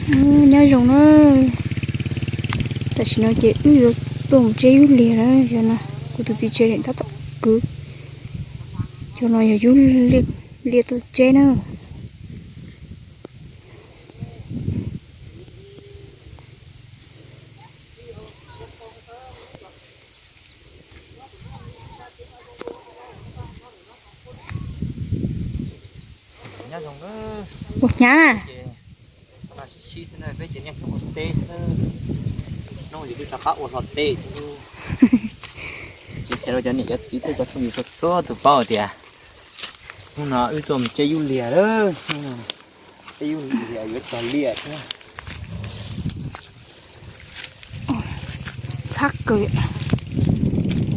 Nyob zoo na, tam sim no ces wb yuav tuaj mus tseb yub liag na, yog no kuv tus txiv tseg tab tom kwv, cov no yog yub liaj tuaj tseb na. Ua hnyav na. Peb ces niaj hnub ua teb xwb, hnub twg twb rov qab ua hlo teb xwb. Ces qhia rau cov niam cov txiv thiab cov phooj ywg txhua txhua tus paub tias hnub no wb tuaj mus tseb yub liag lawm, hnub no tseb yub liag yuav txog liaj thiab. Txhab kawg li.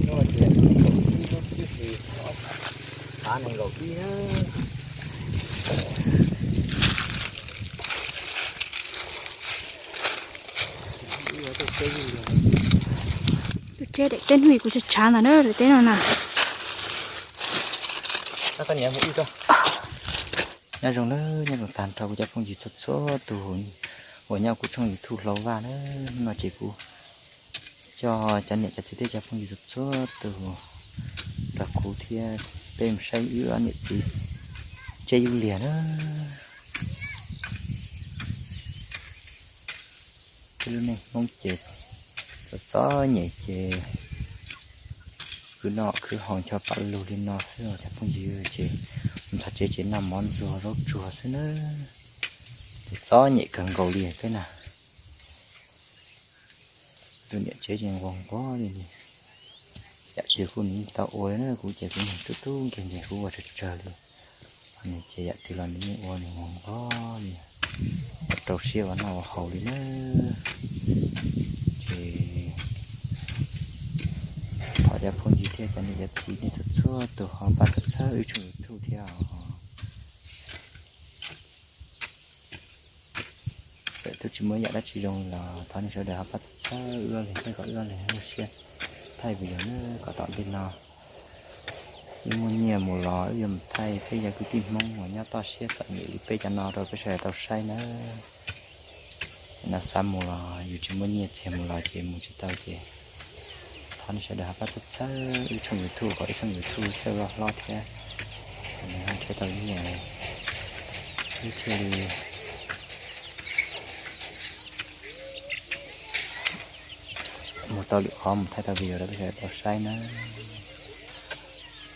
Lub tias lub ib lub twb hlis, qab nees nkaum ib na. Tus tseb daim teb hnub ib kuv tshav tshav ntawd na, daim teb no na. Nyob zoo na, nyob zoo tag nrho kuv cov phooj ywg txhua txhua tus uas nyob kuv tshooj YouTube Hlau Vaj na. Hnub no ces kuv coj cov niam cov txiv thiab cov phooj ywg txhua txhua tus nrog kuv thiab peb mus saib wb ob niam txiv tseb yub liag na. Peb lub neej Hmoob ces txom txom nyem ces khwv noj khwv haus ncho pam lug li no xwb os cov phooj ywg, ces mus txog tsev ces noj mov ntxuag zaub tsuag xwb na. Ces txom nyem kawg nkaus li peb na. Tus niam tsev ces nquag nquag li, yam twg kuj nws yeej tau ua li na, kuv ces kuv nws tub tub nkeeg nkeeg kuv ua tsawg tsawg li. Nws ces yam twg los nws yeej ua, nws nquag nquag li, ua rau siab ua noj ua haus li na. Ces thov cov phooj ywg thiab cov niam cov txiv nej txhua txhua tus ho pab txhawb txhawb wb tshooj YouTube thiab os. Txawm twb tsis muaj yam dab tsi zoo los thov nej sawv daws ho pab txhawb txhawb wb ob leeg thiab kom wb ob leeg lub siab thaij video na, kom tom ntej no wb muaj nyiaj mus los wb yuav mus thaij peb cov kwv tij Hmoob uas nyob toj siab txom nyem li peb cov no rau peb sawv daws tau saib na. No xav mus los yus tsis muaj nyiaj txiag mus los ces mus tsis tau ces thov nej sawv daws ho pab txhawb txhawb wb tshooj YouTube kom wb tshooj YouTube txawj loj hlob thiab nws ho nrhiav tau nyiaj, wb thiaj li mus tau lwm qhov mus thaij tau video rau peb sawv daws tau saib na.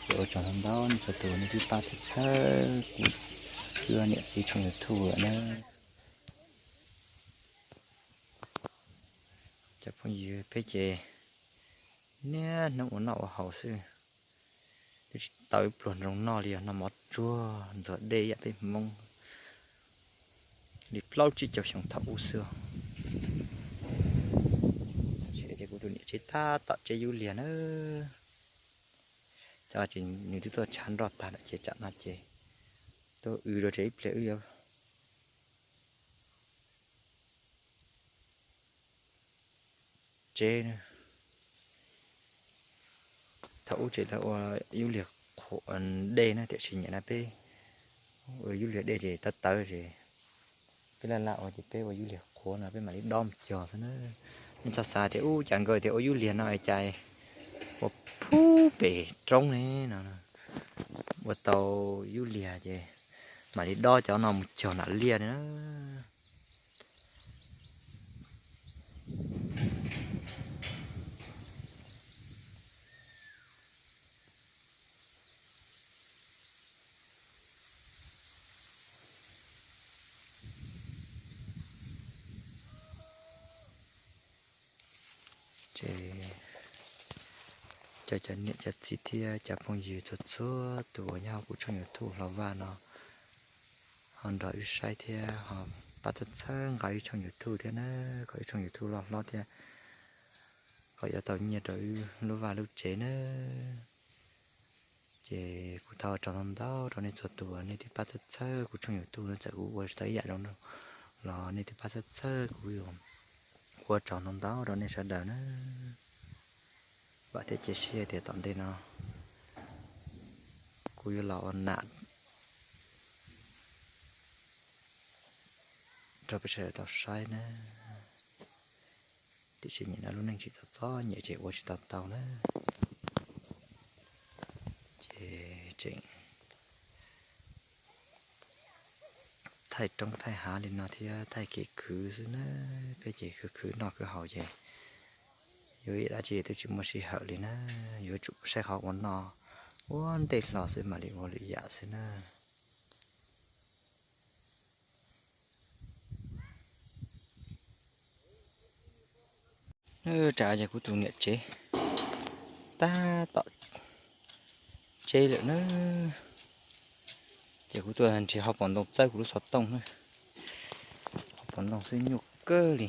Ces ua tsaug ntau ntau nej txhua tus nej twb pab txhawb txhawb kuv, wb niam txiv tshooj YouTube lawm na. Cov phooj ywg, peb ces niaj hnub ua noj ua haus xwb, twb tsis tau ib pluag nroo noj li os, noj mov tsuag ntxuag dej yam peb Hmoob li plaub tsib caug xyoo thaum ub xwb. Tam sim no ces kuv tus niam tsev tab tom tseb yub liag na. Cov ces nws twb tuaj tshav nroj tag lawm ces tsam no ces tuaj w rau tseg ib pliag wb yuav tseb na. Thaum ub ces lawv ua yub liag qhuav dej na, tiam sis niaj no peb ua yub liag dej ces tawv tawv ces peb laj laj ua ces peb ua yub liag qhuav no peb mam li dob mus cog xwb na. Nej txhob xav tias ub cas nkawd tias ua yub liag no cas ua pub pem roob ne no. Ua tau yub liag ces mam li dob cov no mus cog nram liaj na. Ces cov, cov niam cov txiv thiab cov phooj ywg txhua txhua tus uas nyob kuv tshooj YouTube Hlau Vaj no ho nrog wb saib thiab ho pab txhawb txhawb nqa wb tshooj YouTube thiab na, kom wb tshooj YouTube loj hlob thiab kom yuav tau nyiaj rau wb lub vaj lub tsev na. Ces kuv thov ua tsaug ntau ntau rau nej txhua tus uas nej twb pab txhawb txhawb kuv tshooj YouTube na, txawm kuv ua tsis tau ib yam zoo los nej twb pab txhawb txhawb kuv, kuv ua tsaug ntau ntau rau nej sawv daws na. Vam thiab cia siab tias tom ntej no kuv yuav los ua nam rau peb sawv daws tau saib na. Tiam sis nim no lub neej tsis tau txom nyem ces ua tsis tau tau na. Ces tseem thaij roob thaij hav li no thiab thaij kev khwv xwb na. Peb ces khwv khwv noj khwv haus ces yuav ua dab tsi twb tsis muaj sij hawm li na. Yuav tsum saib qhov ua noj ua ntej hlo xwb mam li ua lwm yam xwb na. Nws ras ces kuv tus niam tsev tab tom tseb lawm na. Ces kuv tuaj nrhiav hauv paus ntoo txawb kuv lub xov tooj na. Hauv paus ntoo xwb nyuaj kawg li.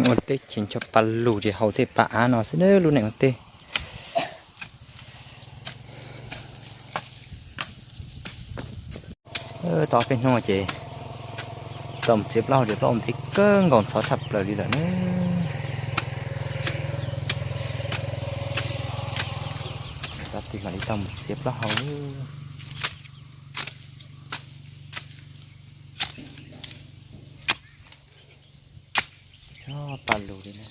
Ua teb ces ncho pa lug ces haus tej pa av no xwb na, lub neej ua teb. Tau peb hnub ces tsis tau mus txiav plaub hau ces plaub hau ntev kawg nkaus ntxhov tshaj plaws li lawm na. Tab tig mam li tau mus txiav plaub hau. Tso pa lug li na.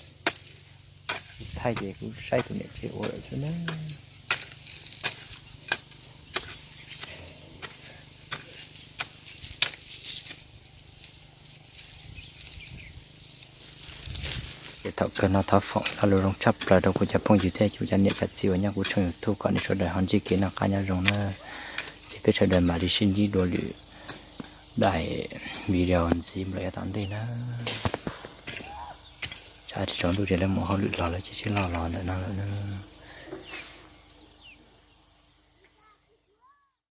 Thaij ces kuv saib tus niam tsev ua lawm xwb na. Ces thaum kawg no thov foom lo lus zoo tshaj plaws rau kuv cov phooj ywg thiab kuv cov niam cov txiv uas nyob kuv tshooj YouTube kom nej sawv daws ho ntsib kev noj qab nyob zoo na. Ces peb sawv daws mam li sib ntsib dua lwm daim video ntxiv nplawm yav tom ntej na. Tsam tsis tsaus ntuj ces lawv mus hauj lwm los lawv tsis sib loj los ntawm no lawm na.